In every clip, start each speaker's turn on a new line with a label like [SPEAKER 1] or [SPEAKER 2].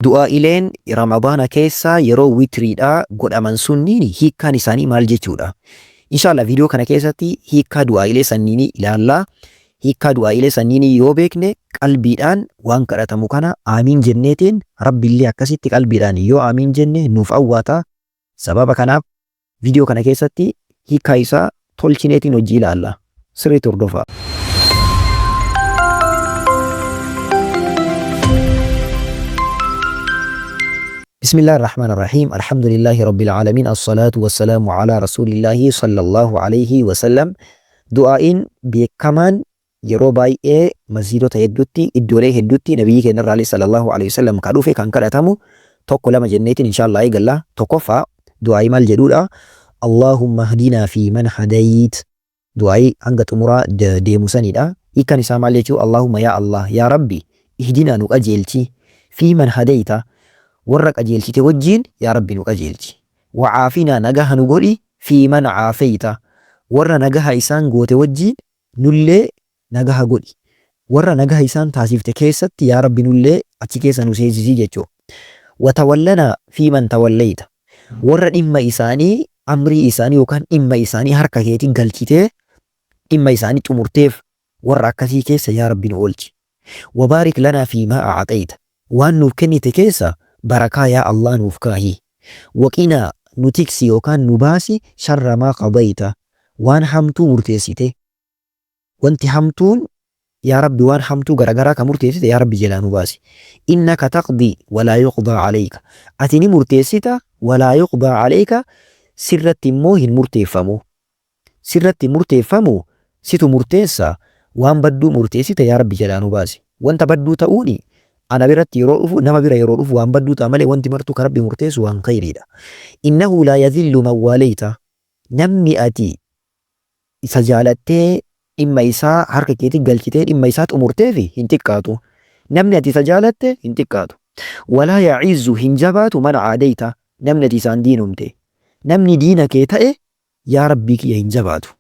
[SPEAKER 1] Du'aa'ileen Ramadaana keessa yeroo witriidhaa godhaman sunniin hiikkaan isaanii maal jechuudha? Inshallah viidiyoo kana keessatti hiikkaa du'aa'ilee sanniinii ilaalla. Hiikkaa du'aa'ilee sanniinii yoo beekne qalbiidhaan waan kadhatamu kana aamiin jenneetiin Rabbillee akkasitti qalbiidhaan yoo aamiin jenne nuuf awwaata. Sababa kanaaf Video kana keessatti hiikkaa isaa tolchineetiin hojii ilaalla. Sirriitti hordofaa. بسم الله الرحمن الرحيم الحمد لله رب العالمين الصلاة والسلام على رسول الله صلى الله عليه وسلم. Du'aa'iin beekamaan yeroo baay'ee masjiidota hedduutti, iddoolee hedduutti nabiyyi keenya irraa sallallahu alaihi wasallam ka dhufe kan kadhatamu tokko lama jenneetiin inshallah eegalla. Tokkoffaa du'aa'ii maal jedhuudha? Allahumma hdinaa fi man hadayit. Du'aa'ii hanga xumuraa deemu sanidha. Hiikkaan isaa maal jechuu? Allahumma yaa Allah, yaa Rabbi, ihdinaa nu qajeelchi, fi man hadayta, warra qajeelchite wajjiin yaa Rabbi nu qajeelchi. Wa caafinaa nagaha nu godhi, fi man caafeyta, warra nagaha isaan goote wajjiin nullee nagaha godhi. Warra nagaha isaan taasifte keessatti yaa Rabbi nullee achi keessa nu seensisi jechuu. Watawallanaa fi man tawallayta. Warra dhimma isaanii, amrii isaanii yookaan dhimma isaanii harka keetiin galchitee dhimma isaanii xumurteef warra akkasii keessa yaa Rabbi nu oolchi. Wabaarik lanaa fi maa a'axeeyta. Waan nuuf kennite keessa barakaa yaa Allah nuuf kaahi. Waqinaa nu tiksi yookaan nu baasi sharra maa qadayta. Waan hamtuu murteessite. Wanti hamtuun yaa Rabbi waan hamtuu garagaraa ka murteessite yaa Rabbi jalaa nu baasi. Innaka taqdii walaa yuqdaa alayka. Ati ni murteessita, walaa yuqdaa alayka, sirratti immoo hin murteeffamu. Sirratti hin murteeffamu, situ murteessa, waan badduu murteessite yaa Rabbi jalaa nu baasi. Wanta badduu ta'uuni ana biratti yeroo dhufu, nama bira yeroo dhufu waan badduu ta'a malee wanti martuu ka Rabbi murteessu waan khayriidha. Innahu laa yadhillu man waaleyta. Namni ati isa jaalattee dhimma isaa harka keetti galchitee dhimma isaa xumurteefi hin xiqqaatu. Namni ati isa jaalatte hin xiqqaatu. Walaa ya'izzu hin jabaatu man aadeyta. Namni ati isaan diinomte. Namni diina kee ta'e yaa Rabbii kiyya hin jabaatu.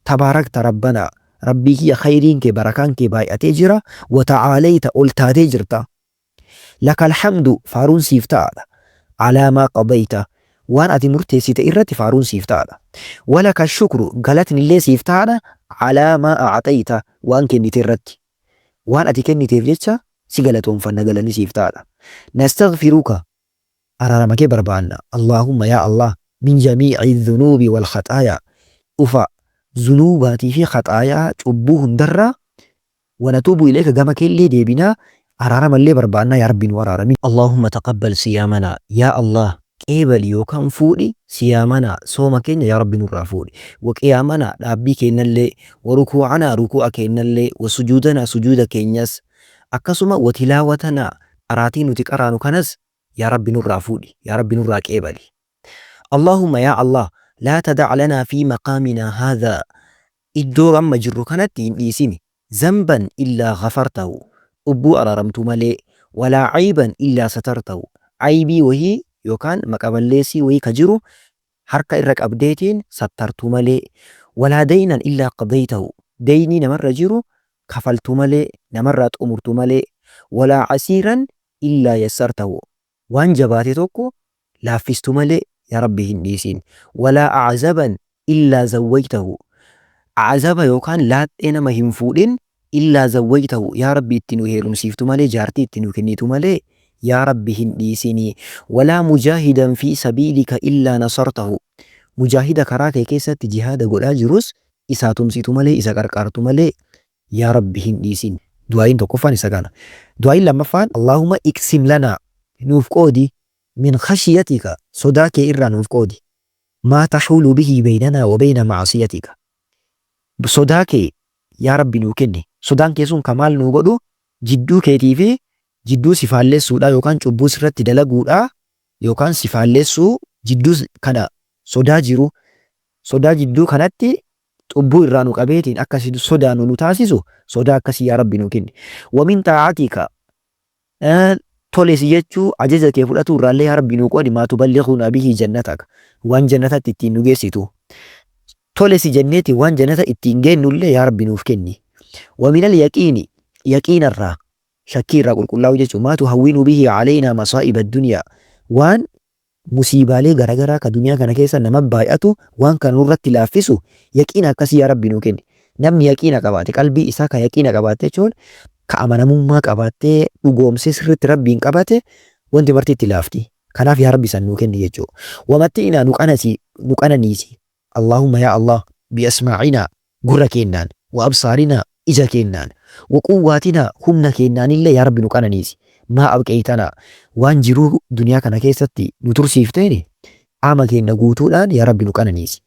[SPEAKER 1] Tabaarakta Rabbanaa, Rabbii kiyya khayriin kee barakaan kee baay'atee jira, wa ta'aaleyta ol taatee jirta. Lakal hamdu faaruun siif ta'aadha. Alaa maa qadayta waan ati murteessite irratti faaruun siif ta'aadha. Walaka shukru galatnillee siif ta'aadha alaa maa a'axeyta waan kennite irratti. Waan ati kenniteef jecha si galatoomfanna, galanni siif ta'aadha. Nastaghfiruka araarama kee barbaanna. Allaahumma yaa Allah min jamii'i dhunuubi wal khaxaayaa dhufa zunuubaatii fi khaxaayaa cubbuu hundarraa, wa natuubu ilayka gama keellee deebinaa, araaramallee barbaannaa, yaa Rabbi nu araarami. Allaahumma taqabbal siyaamanaa yaa Allah qeebali yookaan fuudhi, siyaamanaa sooma keenya yaa Rabbi nurraa fuudhi, wa qiyaamanaa dhaabbii keennallee, wa rukuu'anaa rukuu'a keennallee, wa sujuudanaa sujuuda keenyas, akkasuma wa tilaawatanaa qaraatii nuti qaraanu kanas yaa Rabbi nurraa fuudhi, yaa Rabbi nurraa qeebali. Allaahumma yaa Allah laa tadac lanaa fii maqaaminaa haadhaa iddoo amma jirru kanatti hin dhiisini, zanban illaa ghafartahu cubbuu araaramtu malee, walaa ayban illaa satartahu aybii wahii yookaan maqaballeessii wahii ka jiru harka irra qabdeetiin sattartu malee, walaa daynan illaa qadaytahu deynii namarra jiru kafaltu malee, namarraa xumurtu malee, walaa asiiran illaa yassartahu waan jabaate tokko laaffistu malee yaa Rabbi hin dhiisin, walaa a'zaban illaa zawwajtahu a'zaba yookaan laaxxee nama hin fuudhin illaa zawwajtahu yaa Rabbi itti nu heerumsiiftu malee, jaartii itti nu kennitu malee yaa Rabbi hin dhiisini, walaa mujaahidan fi sabiilika illaa nasartahu mujaahida karaa kee keessatti jihaada godhaa jirus isaa tumsitu malee, isa qarqaartu malee yaa Rabbi hin dhiisin. Du'aa'iin tokkoffaan isa kana. Du'aa'iin lammaffaan Allaahumma iqsim lanaa nuuf qoodi, min khashiyatika sodaa kee irraa nuuf qoodi, maa tahuulu bihi beynanaa wa beyna ma'asiyatika sodaa kee yaa Rabbi nuu kenni. Sodaan kee sun ka maal nuu godhu? Jidduu keetii fi jidduu si faallessuudhaa yookaan cubbuu sirratti dalaguudhaa yookaan si faallessuu jidduu kana sodaa jiru, sodaa jidduu kanatti cubbuu irraa nu qabeetiin akka si sodaannu nu taasisu, sodaa akkasii yaa Rabbi nuu kenni. Wa min xaa'atika tole si jechuu, ajaja kee fudhatuu irraallee yaa Rabbi nuu qoodi, maa tuballighunaa bihi jannataka waan jannatatti ittiin nu geessitu, tole si jenneeti waan jannata ittiin geennullee yaa Rabbi nuuf kenni. Wa minal yaqiini yaqiinarraa Shakkii irraa qulqullaa'uu jechuun maa tuhawwinu bihi caleynaa masaa'iba addunyaa waan musiibaalee garagaraa ka duniyaa kana keessa nama baay'atu waan kana nurratti laaffisu yaqiina akkasii yaa Rabbi nuu kenni. Namni yaqiina qabaate qalbii isaa ka yaqiina qabaatte jechuun ka amanamummaa qabaattee dhugoomsee sirriitti Rabbiin qabate wanti marti itti laafti. Kanaaf yaa Rabbi san nuu kenni jechuu. Wamatti'inaa nu qanasi nu qananiisi. Allaahumma yaa Allaah bi asmaacinaa gurra keennaan, wa absaarinaa ija keennaan, wa quwwaatinaa humna keennaanillee yaa Rabbi nu qananiisi. Maa abqeeytanaa waan jiruu duniyaa kana keessatti nu tursiifteeni qaama keenna guutuudhaan yaa Rabbi nu qananiisi.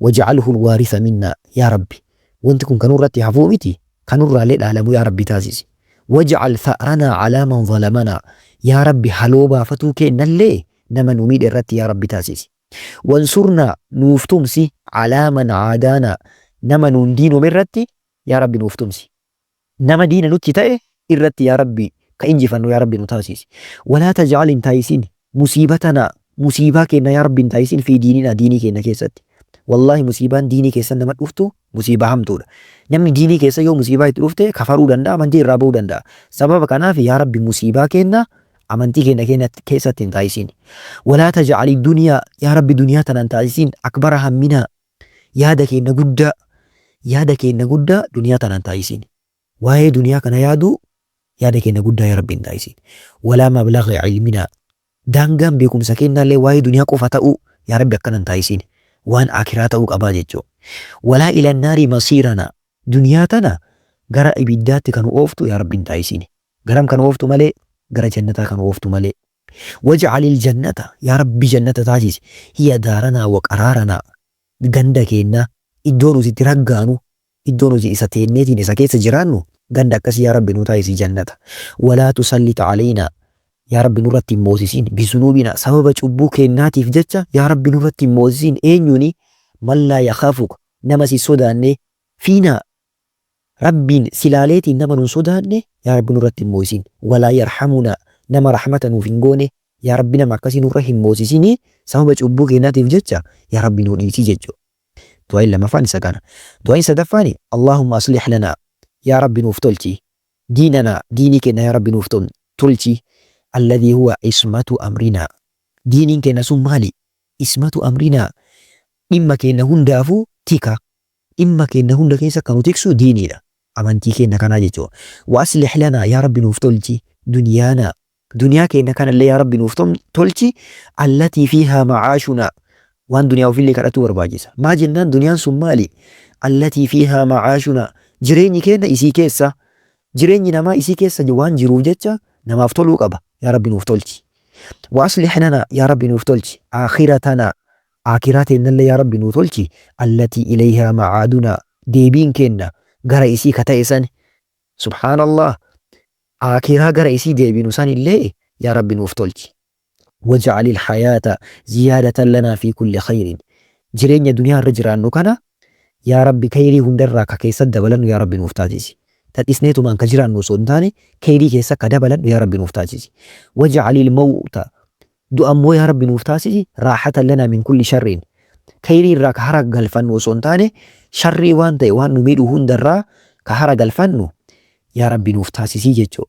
[SPEAKER 1] Waj'alhul waaritha minnaa yaa Rabbi wanti kun ka nurratti hafuu miti ka nurraallee dhaalamu yaa Rabbi taasisi. Waj'al tha'ranaa alaa man zalamanaa yaa Rabbi haloo baafatuu keennallee nama nu miidhe irratti yaa Rabbi taasisi. Wansurnaa nuuf tumsi alaa man aadaanaa nama nuun diinome irratti yaa Rabbi nuuf tumsi. Nama diina nutti ta'e irratti yaa Rabbi ka injifannu yaa Rabbi nu taasisi. Walaa taj'al hin taasisin musiibatanaa musiibaa keenna yaa Rabbi hin taasisin fi diininaa diinii keenna keessatti. Wallaahi musiibaan diinii keessan nama dhuftu musiibaa hamtuudha. Namni diinii keessa yoo musiibaa itti dhufte kafaruu danda'a amantii irraa ba'uu danda'a. Sababa kanaaf yaa Rabbi musiibaa keenna amantii keenna keessatti hin taasisin. Walaa taj'ali duniyaa yaa Rabbi duniyaa tana hin taasisin akbara hamminaa yaada keenna guddaa yaada keenna guddaa duniyaa tana hin taasisin. Waa'ee duniyaa kana yaaduu yaada keenna guddaa yaa Rabbi hin taasisin. Walaa mablaghi ilminaa daangaan beekumsa keennaallee waa'ee duniyaa qofa ta'uu yaa Rabbi akkana hin taasisin. Waan aakiraa ta'uu qabaa jechuu. Walaa ila naarii masiiranaa duniyaa tana gara ibiddaatti kan nu ooftu yaa Rabbi hin taasisin. Garam kan ooftu malee gara jannataa kan ooftu malee. Waj'alil jannata yaa Rabbi jannata taasisi hiya daaranaa wa qaraaranaa ganda keenna iddoo nuti itti raggaanu iddoo nuti isa teenneetiin isa keessa jiraannu ganda akkasii yaa Rabbi nuu taasisi jannata. Walaa tusallit aleynaa yaa Rabbi nurratti hin moosisin bizunuubinaa sababa cubbuu keennaatiif jecha yaa Rabbi nurratti hin moosisin eenyuuni man laa yakhaafuka nama si sodaanne fiinaa Rabbiin si laaleetiin nama nun sodaanne yaa Rabbi nurratti hin moosisin. Walaa yarhamunaa nama rahmata nuuf hin goone yaa Rabbi nama akkasii nurra hin moosisinii sababa cubbuu keennaatiif jecha yaa Rabbi nuu dhiisii jechu. Du'aa'iin lamaffaan isa kana. Du'aa'iin sadaffaani Allaahumma aslih lanaa yaa Rabbi nuuf tolchi diinanaa diinii keenna yaa Rabbi nuuf tolchi alladhii huwa ismatu amrinaa diiniin keenna sun maali? Ismatu amrinaa dhimma keenna hundaafuu tika Dhimma keenna hunda keessa ka nu tiksu diiniidha. Amantii keenna kanaa jechuudha. Wa aslih lanaa yaa Rabbi nuuf tolchi duniyaanaa duniyaa keenna kanallee yaa Rabbi nuuf tolchi allatii fiihaa ma'aashunaa waan duniyaa ofillee kadhatuu barbaachisa. Maa jennaan duniyaan sun maali? Allatii fiihaa ma'aashunaa jireenyi keenna isii keessa jireenyi namaa isii keessa waan jiruuf jecha namaaf toluu qaba. Yaa Rabbi nuuf tolchi. Wa aslih lanaa yaa Rabbi nuuf tolchi aakhiratanaa Aakiraa teennallee yaa Rabbi nuu tolchi, allatii ilayhaa ma'aadunaa, deebiin keenna gara isii ka ta'e san, Subhaanallah, Aakiraa gara isii deebinu sanillee yaa Rabbi nuuf tolchi. Waj'alil hayaata ziyaadatan lanaa fii kulli khayrin, jireenya duniyaa irra jiraannu kana yaa Rabbi khayrii hundarraa ka keessa dabalannu yaa Rabbi nuuf taasisi. Tadhisneetumaan ka jiraannu osoo hin taane khayrii keessa ka dabalannu yaa Rabbi nuuf taasisi. Waj'alil mawta Du'a immoo yaa Rabbi nuuf taasisi raaxatan lanaa min kulli sharriin. Khayrii irraa ka hara galfannu osoo hin taane sharrii waan ta'e waan nu miidhu hundarraa ka hara galfannu yaa Rabbi nuuf taasisii jechuu.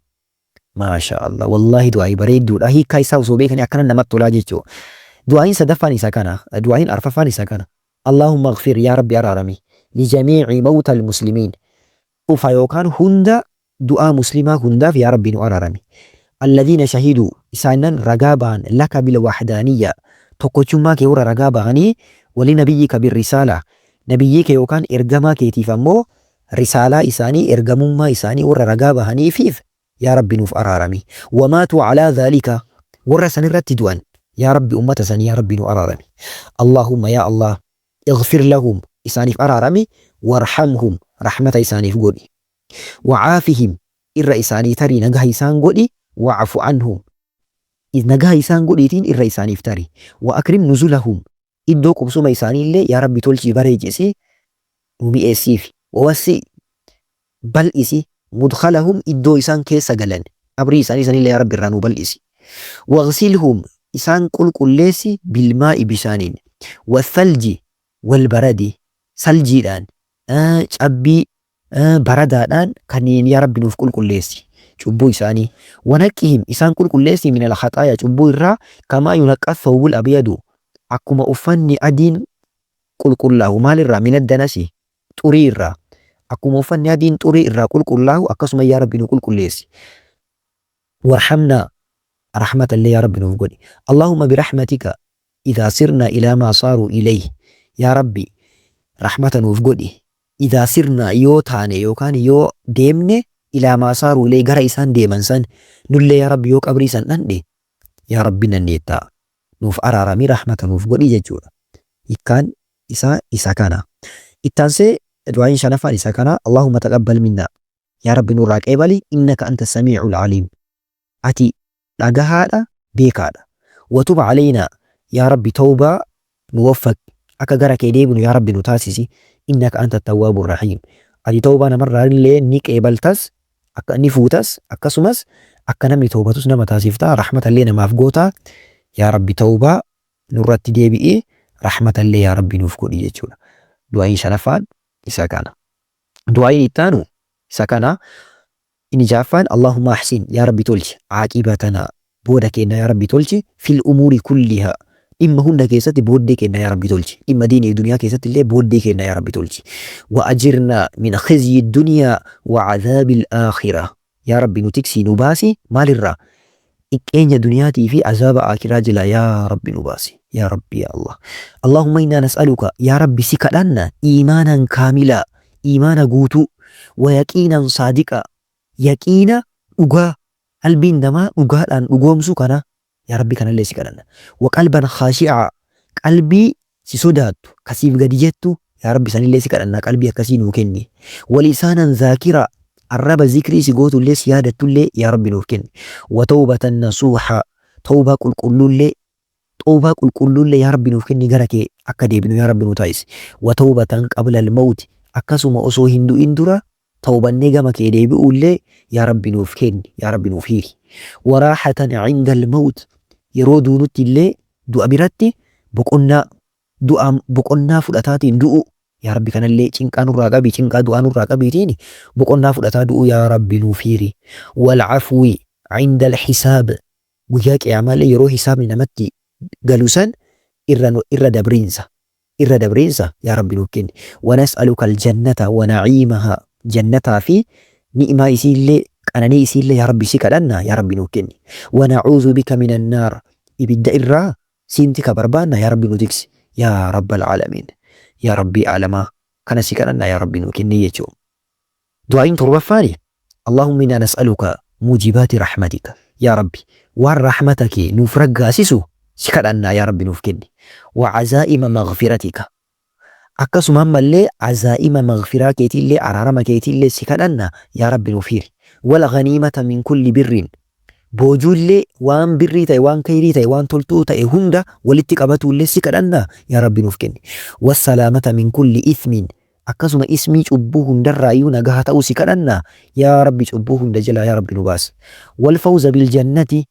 [SPEAKER 1] Maasha Allah wallaahi du'aayi bareedduudha hiikkaa isaa osoo beekanii akkana namatti tolaa jechuu. Du'aayin sadaffaan isa kana du'aayin arfaffaan isa kana. Allahumma ighfir yaa Rabbi araarami lijamiici mawtal muslimiin cufa yookaan hunda du'aa muslimaa hundaaf yaa Rabbi nu araarami. Alladhiina shahiduu isaannan ragaa bahan laka bil wahdaaniyya tokkochummaa kee warra ragaa bahanii wali nabiyyika bir risaalaa nabiyyii kee yookaan ergamaa keetiif ammoo risaalaa isaanii ergamummaa isaanii warra ragaa bahaniifiif yaa Rabbi nuuf araarami. Wamaatuu alaa dhaalika warra sanirratti du'an yaa Rabbi ummata sanii yaa Rabbi nu araarami. Allaahumma yaa Allah ighfir lahum isaaniif araarami warhamhum rahmata isaaniif godhi. Wa'aafihim irra isaanii tarii nagaha isaan godhi wa'fu anhum nagaha isaan godhiitiin irra isaaniif tari. Wa'akrim nuzulahum iddoo qubsuma isaaniillee yaa Rabbi tolchii bareechisi nu mi'eessiifi. Wawassi bal'isi mudkhalahum iddoo isaan keessa galan qabrii isaanii sanillee yaa Rabbi irraa nu bal'isi. Waghsilhum isaan qulqulleessi bilmaa'i bishaaniin wathalji walbaradi saljiidhaan cabbii baradaadhaan kanneen yaa Rabbi nuuf qulqulleessi. Cubbuu isaanii. Wanaqqihim isaan qulqulleessi minal khaxaaya cubbuu irraa kamaa yunaqqa thawbul abyadu akkuma uffanni adiin qulqullaahu maalirraa minad danasi xurii irraa akkuma uffanni adiin xurii irraa qulqullaahu akkasuma yaa Rabbi nu qulqulleessi. Warhamnaa rahmata illee yaa Rabbi nuuf godhi. Allahumma birahmatika idhaa sirnaa ilaa maa saaruu ilayhi yaa Rabbi rahmata nuuf godhi idhaa sirnaa yoo taane yookaan yoo deemne ilaa maa saaruu ilayhi gara isaan deeman san nullee yaa Rabbi yoo qabrii san dhandhe yaa Rabbi nandeettaa nuuf araarami rahmata nuuf godhi jechuudha. Hiikkaan isaa isa kana. Itti aansee du'aa'iin shanaffaan isa kana Allahumma taqabbal minnaa yaa Rabbi nurraa qeebali innaka anta samii'ul aliim ati dhagahaadha beekaadha. Watub aleynaa yaa Rabbi tawbaa nu waffaqi akka gara kee deebinu yaa Rabbi nu taasisi innaka anta tawwaabu rahiim ati tawbaa namarraa illee ni qeebaltas akka ni fuutas akkasumas akka namni tawbatus nama taasifta rahmata illee namaaf goota yaa Rabbi tawbaa nurratti deebi'i rahmata illee yaa Rabbi nuuf godhi jechuudha. Du'aa'iin shanaffaan isa kana. Du'aa'iin itti aanu isa kana. Inni ja'affaan Allahumma ahsin yaa Rabbi tolchi aaqibatanaa booda keenna yaa Rabbi tolchi fil umuuri kullihaa dhimma hunda keessatti booddee keenna yaa Rabbi tolchi dhimma diinii fi duniyaa keessatti illee booddee keenna yaa Rabbi tolchi wa ajirnaa min khizyi duniyaa wa azaabil aakhirah yaa Rabbi nu tiksii nu baasi maalirraa xiqqeenya duniyaatii fi azaaba aakiraa jalaa yaa Rabbi nu baasi yaa Rabbi yaa Allah Allahumma innaa nas'aluka yaa Rabbi si kadhanna iimaanan kaamilaa iimaana guutuu wa yaqiinan saadiqa yaqiina dhugaa qalbiin namaa dhugaadhaan dhugoomsu kana Yaa Rabbi kanallee si kadhanna. Wa qalban khaashi'aa qalbii si sodaattu ka siif gadi jettu yaa Rabbi sanillee si kadhanna qalbii akkasii nuu kenni. Wa lisaanan zaakiraa arraba zikrii si gootullee si yaadattullee yaa Rabbi nuuf kenni. Wa tawbatan nasuuhaa tawbaa qulqulluullee tawbaa qulqulluullee yaa Rabbi nuuf kenni gara kee akka deebinu yaa Rabbi nu taasisi. Wa tawbatan qablal mawti akkasuma osoo hin du'in dura tawbannee gama kee deebi'uullee yaa Rabbi nuuf kenni yaa Rabbi nuuf hiiri. Waraahatan indal mawt yeroo duunutti illee du'a biratti boqonnaa du'a boqonnaa fudhataatiin du'uu yaa Rabbi kanallee cinqaa nurraa qabi cinqaa du'aa nurraa qabiitiin boqonnaa fudhataa du'uu yaa Rabbi nuuf hiiri. Wal afwi indal hisaab guyyaa qiyaamaallee yeroo hisaabni namatti galu san irra irra dabriinsa irra dabriinsa yaa Rabbi nuuf kenni. Wanas'aluka aljannata wa na'iimaha jannataa fi ni'maa isiillee qananii isiillee yaa Rabbi si kadhanna yaa Rabbi nuuf kenni. Wana'uudhu bika minan naar ibidda irraa siin tika barbaanna yaa Rabbi nu tiksi yaa Rabbal aalamiin yaa Rabbii aalamaa kana si kadhanna yaa Rabbi nuu kenni jechuu. Du'aa'iin torbaffaani Allahumma innaa nas'aluka muujibaati rahmatika yaa Rabbi waan rahmata kee nuuf raggaasisu si kadhannaa yaa Rabbi nuuf kenni. Wa azaa'ima maghfiratika akkasuma ammallee azaa'ima maghfiraa keetiillee araarama keetiillee si kadhanna yaa Rabbi nuuf hiri. Wal ghaniimata min kulli birrin boojuullee waan birrii ta'e waan kheyrii ta'e waan toltuu ta'e hunda walitti qabatuullee si kadhanna yaa Rabbi nuuf kenni. Wassalaamata min kulli ithmin Akkasuma ismii cubbuu hundarraayyuu nagaha ta'uu si kadhanna, yaa Rabbi cubbuu hunda jalaa yaa Rabbi nu baas. Wal fawza bil jannati,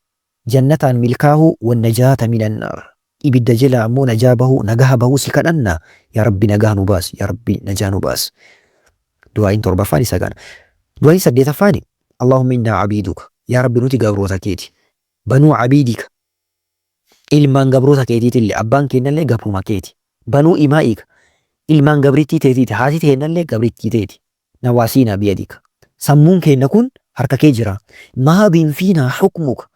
[SPEAKER 1] jannataan milkaahuu, wan najaata minan naar, ibidda jelaa ammoo najaa bahuu, nagaha bahuu si kadhanna, yaa Rabbi nagaha nu baas, yaa Rabbi najaa nu baas. Du'aa'iin torbaffaan isa kana. Du'aa'iin saddeetaffaani, Allahumma innaa abiiduka, yaa Rabbi nuti gabroota keeti, banuu abiidika, Ilmaan gabroota keetiitille, abbaan keennallee gabruma keeti. Banuu imaa'ika, ilmaan gabrittii teetiiti, haati teennallee gabrittii teeti. Nawaasiinaa biyadika, sammuun keenna kun harka kee jira. Maadin fiinaa hukmuka,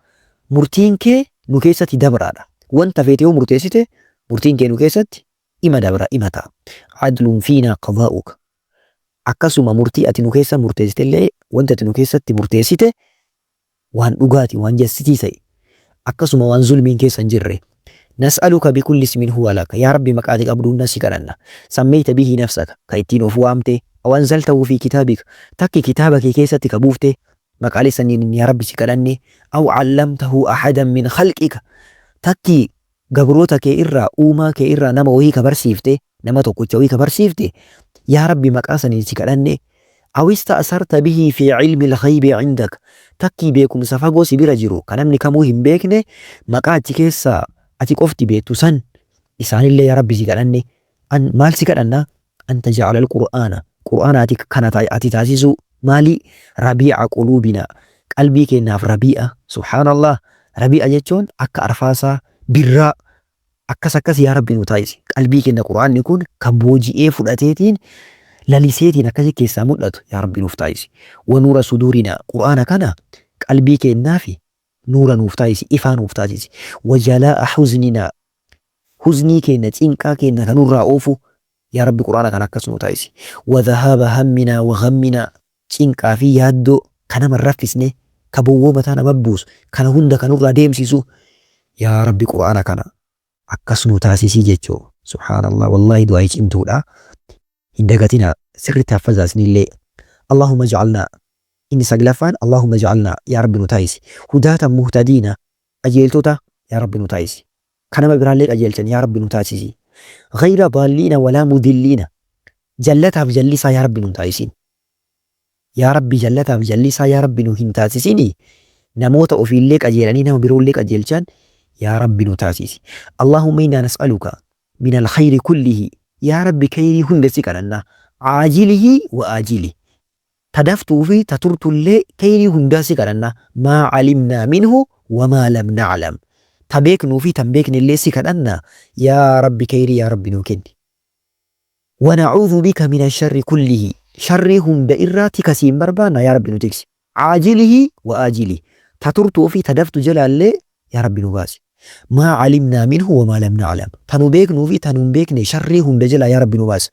[SPEAKER 1] murtiin kee nu keessatti dabraadha. Wanta feete yoo murteessite, murtiin kee nu keessatti ima dabra, ima ta'a. Adlun fiinaa qadaa'uka, akkasuma murtii ati nu keessa murteessitellee, wanti ati nu keessatti murteessite waan dhugaati, waan jassitii ta'e, akkasuma waan zulmiin keessa hin jirre. Nas'aluka bikulli ismin huwa laka, yaa Rabbi maqaa ati qabdu hunda si kadhanna. Sammeyta bihi nafsaka, ka ittiin of waamte, aw anzaltahu fi kitaabika, takki kitaaba kee keessatti ka buufte, maqaalee sanniinin yaa Rabbi si kadhanne, aw allamtahu ahadan min khalqika, takki gabroota kee irraa, uumaa kee irraa nama wahii ka barsiifte, nama tokkocha wahii ka barsiifte, yaa Rabbi maqaa saniin si kadhanne, aw ista'sarta bihi fi ilmil ghaybi indak, takkii beekumsa fagoo si bira jiru ka namni kamuu hin beekne, maqaa achi keessaa ati qofti beektu san, isaanillee yaa Rabbi si kadhanne, an maal si kadhanna? An taj'alal qur'aana, qur'aana ati kana ati taasisuu, maali? Rabii'a quluubinaa, Qalbii keennaaf rabii'a. Subhaanallah. Rabii'a jechuun akka arfaasaa, birraa, akkas akkas yaa Rabbi nu taasisi. Qalbii keenna Qur'aanni kun kan booji'ee fudhateetiin laliseetiin akkasi keessaa mul'atu yaa Rabbi nuuf taasisi. Wa nuura suduurinaa. Qur'aana kana qalbii keennaafi nuura nuuf taasisi, ifaa nuuf taasisi. Wa jalaa'a huzninaa. Huznii keenna, cinqaa keenna ka nurraa oofu yaa Rabbi Qur'aana kana akkas nuu taasisi. Wa dhahaaba hamminaa wa ghamminaa. Cinqaa fi yaaddoo ka nama hin raffisne, ka bowwoo mataa nama buusu, kana hunda ka nurraa deemsisu yaa Rabbi Qur'aana kana akkas nuu taasisi jechuu. Subhaanallah, wallaahi du'aa'ii cimtuudha. Hin dagatinaa, sirritti haffazaa isinillee. Allahumma ij'alnaa. Inni saglaffaan, Allahumma ij'alnaa, yaa Rabbi nu taasisi. Hudaatan muhtadiina, qajeeltota yaa Rabbi nu taasisi. Ka nama biraallee qajeelchan yaa Rabbi nu taasisi. Ghayra daalliina walaa mudilliina, jallataaf jallisaa yaa Rabbi nu hin taasisin. Yaa Rabbi jallataaf jallisaa yaa Rabbi nu hin taasisini. Namoota ofiillee qajeelanii nama biroollee qajeelchan yaa Rabbi nu taasisi. Allahumma innaa nas'aluka min al-khayri kullihi, yaa Rabbi khayrii hunda si kadhanna, caajilihi wa aajilihi. Ta daftuu fi ta turtullee kheyrii hundaa si kadhanna, maa calimnaa minhu wamaa lam naclam, ta beeknuu fi ta hin beeknellee si kadhanna, yaa Rabbi kheyrii yaa Rabbi nuu kenni. Wa nacuudhu bika mina sharri kullihi, sharrii hunda irraa tika siin barbaanna, yaa Rabbi nu tiksi, caajilihi wa aajilihi, ta turtuu fi ta daftu jalaallee yaa Rabbi nu baasi. Maa calimnaa minhu wamaa lam naclam, ta nu beeknuu fi ta nu hin beekne sharrii hunda jalaa yaa Rabbi nu baasi.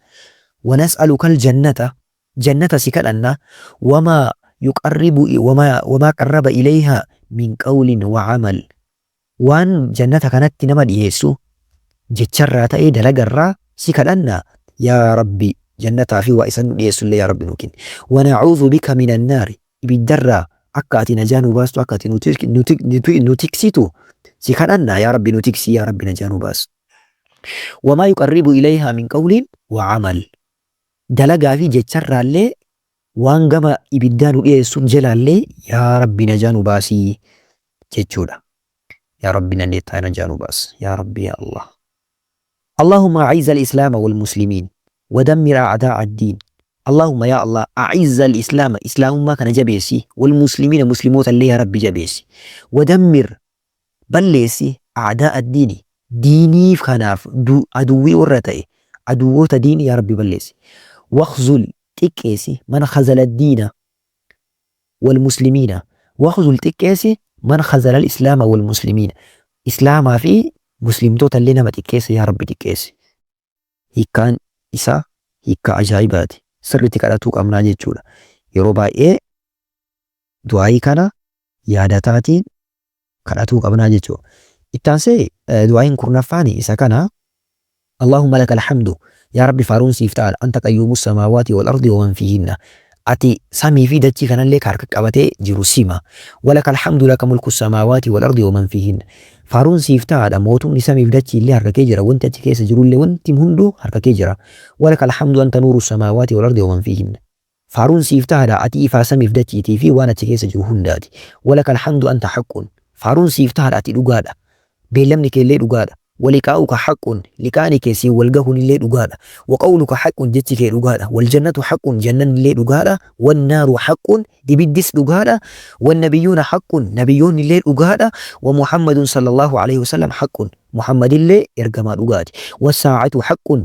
[SPEAKER 1] Wa nas'alukal jannata, jannata si kadhanna, wamaa yuqarribu wamaa qarraba ilayhaa min qawlin wa amal, waan jannata kanatti nama dhiheessu jecharraa ta'ee dalagarraa si kadhanna, yaa Rabbi jannataa fi waa isan nu dhiheessullee yaa Rabbi nu kenni. Wa na'uudhu bika minan naari, ibiddarraa akka ati najaa nu baastu, akka ati nu tiksitu si kadhanna, yaa Rabbi nu tiksi, yaa Rabbi najaa nu baas. Wamaa yuqarribu ilayhaa min qawlin wa amal, dalagaa fi jecharraallee waan gama ibiddaa nu dhiyeessu jalaallee yaa Rabbi najaa nu baasii jechuudha. Yaa Rabbi dandeettaa najaa nu baas. Yaa Rabbi yaa Allah. Allahumma a'izza al-islaama wal muslimiin wa dammir a'daa ad-diin. Allahumma yaa Allah a'izza al-islaama, islaamummaa kana jabeessi, wal muslimiina, muslimoota illee yaa Rabbi jabeessi, wa dammir, balleessi, a'daa ad-diini, diiniif kanaaf aduwwii warra ta'e, aduwwoota diinii yaa Rabbi balleessi. Wakhzul, xiqqeessi, man khazala ad-diina wal muslimiina, wakhzul, xiqqeessi, man khazala al-islaama wal muslimiina, islaamaa fi muslimtoota illee nama xiqqeesse yaa Rabbi xiqqeessi. Hiikkaan isaa hiikkaa ajaa'ibaati. Sirriitti kadhatuu qabnaa jechuudha. Yeroo baay'ee du'aayii kana yaadataatiin kadhatuu qabnaa jechuudha. Itti aansee du'aayiin 10ffaan isa kana. Allahumma lakal hamdu, yaa Rabbi faaruun siif ta'aadha, anta qayyuumu samaawaati wal ardi wa man fiihinna, ati samii fi dachii kanallee ka harka qabatee jiru sima. Walakal hamdu laka mulku samaawaati wal ardi wa man fiihinna, faaruun siif ta'aadha, mootumni samiif dachii illee harka kee jira, wanti achi keessa jirullee, wanti hunduu harka kee jira. Walakal hamdu anta nuuru samaawaati wal ardi wa man fiihinna, faaruun siif tahaadha, ati ifaa samiif dachiitii fi waan achi keessa jiru hundaati. Walakal hamdu anta haqqun, faaruun siif tahaadha, ati dhugaadha. Beellamni keellee dhugaadha. Wa liqaa'uka haqqun, liqaani kee siin wal gahuunillee dhugaadha. Wa qawluka haqqun, jechi kee dhugaadha. Wal jannatu haqqun, jannannillee dhugaadha. Wan naaru haqqun, ibiddis dhugaadha. Wan nabiyyuuna haqqun, nabiyyoonnillee dhugaadha. Wa Muhammadun sallallahu aleyhi wasallam haqqun, Muhammadillee ergamaa dhugaati. Was saa'atu haqqun,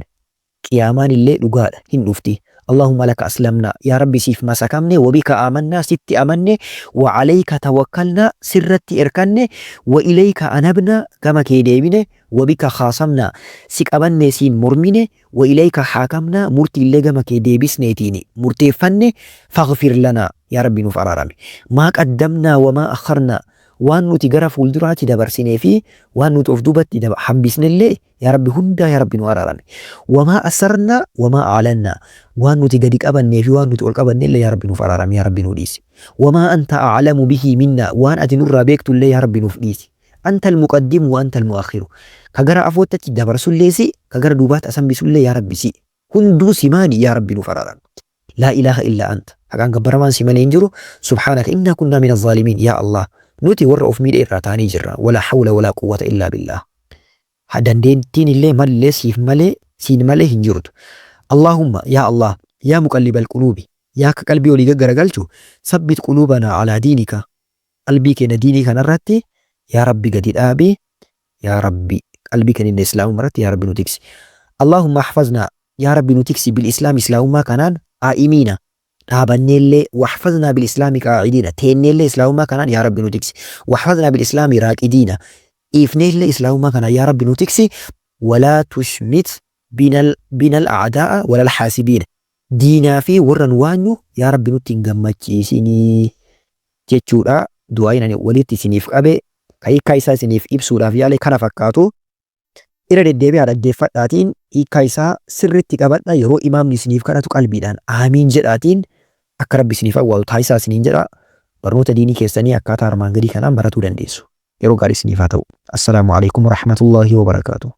[SPEAKER 1] Qiyaamaanillee dhugaadha, hin dhufti. Allahumma laka aslamnaa, yaa Rabbi siif masakamne, wa bika aamannaa, sitti amanne, wa alayka tawakkalnaa, sirratti erkanne, wa ilayka anabnaa, gama kee deebine, wa bika khaasamnaa, si qabannee siin mormine, wa ilayka haakamnaa, murtiillee gama kee deebisneetiini murteeffanne, faghfir lanaa, yaa Rabbi nuuf araarami. Maa qaddamnaa wa maa akharnaa, waan nuti gara fuulduraatti dabarsinee fi waan nuti of duubatti hambisnellee yaa Rabbi hundaa yaa Rabbi nu araarami. Wamaa asarnaa wamaa a'lannaa, waan nuti gadi qabannee fi waan nuti ol qabannellee yaa Rabbi nuuf araarami, yaa Rabbi nu dhiisi. Wamaa anta a'lamu bihii minnaa, waan ati nurraa beektullee yaa Rabbi nuuf dhiisi. Anta al-muqaddimu wa anta al-mu'akhiru, ka gara afootti achi dabarsullee si, ka gara duubaatti as hambisullee yaa Rabbi si. Hunduu simaani yaa Rabbi nuuf araarami. Laa ilaaha illaa anta, haqaan gabbaramaan si malee hin jiru, subhaanaka innaa kunnaa mina zaalimiin, yaa Allah nuti warra of miidhe irraa taanee jirra. Walaa hawla walaa quwwata illaa billaah. Ha dandeettiin illee mallee siif malee siin malee hin jirtu. Allaahumma, yaa Allah, yaa muqallibal quluubi, yaa ka qalbii olii gaggaragalchu, sabbit quluubanaa alaa diinika. Qalbii keenya diinii kanarratti yaa Rabbi gadi dhaabi. Yaa Rabbi qalbii keenya Islaamummaa irratti yaa Rabbi nu tiksi. Allahumma ahfaznaa, yaa Rabbi nu tiksi, bil Islaam, Islaamummaa kanaan, qaa'imiina, dhaabanneellee, wahfaznaa bil Islaami qaa'idiina, teenneellee Islaamummaa kanaan yaa Rabbi nu tiksi, wahfaznaa bil Islaami raaqidiina, dhiifneellee Islaamummaa kanaan yaa Rabbi nu tiksi, walaa tushmit binal binal a'daa'a walal haasibiina, diinaa fi warra nu waanyu yaa Rabbi nutti hin gammachiisinii jechuudha. Du'aa'iin ani walitti isiniif qabe ka hiikkaa isaa isiniif ibsuudhaaf yaale kana fakkaatu. Irra deddeebi'aa dhaggeeffadhaatiin hiikkaa isaa sirriitti qabadha. Yeroo imaamni isiniif kadhatu qalbiidhaan aamiin jedhaatiin akka Rabbi isiniif awwaalu taasisaa isiniin jedha. Barnoota diinii keessanii akkaataa armaan gadii kanaan baratuu dandeessu. Yeroo gaarii isiniif haa ta'u. Assalaamu alaikum warahmatullaahi wabarakaatuh.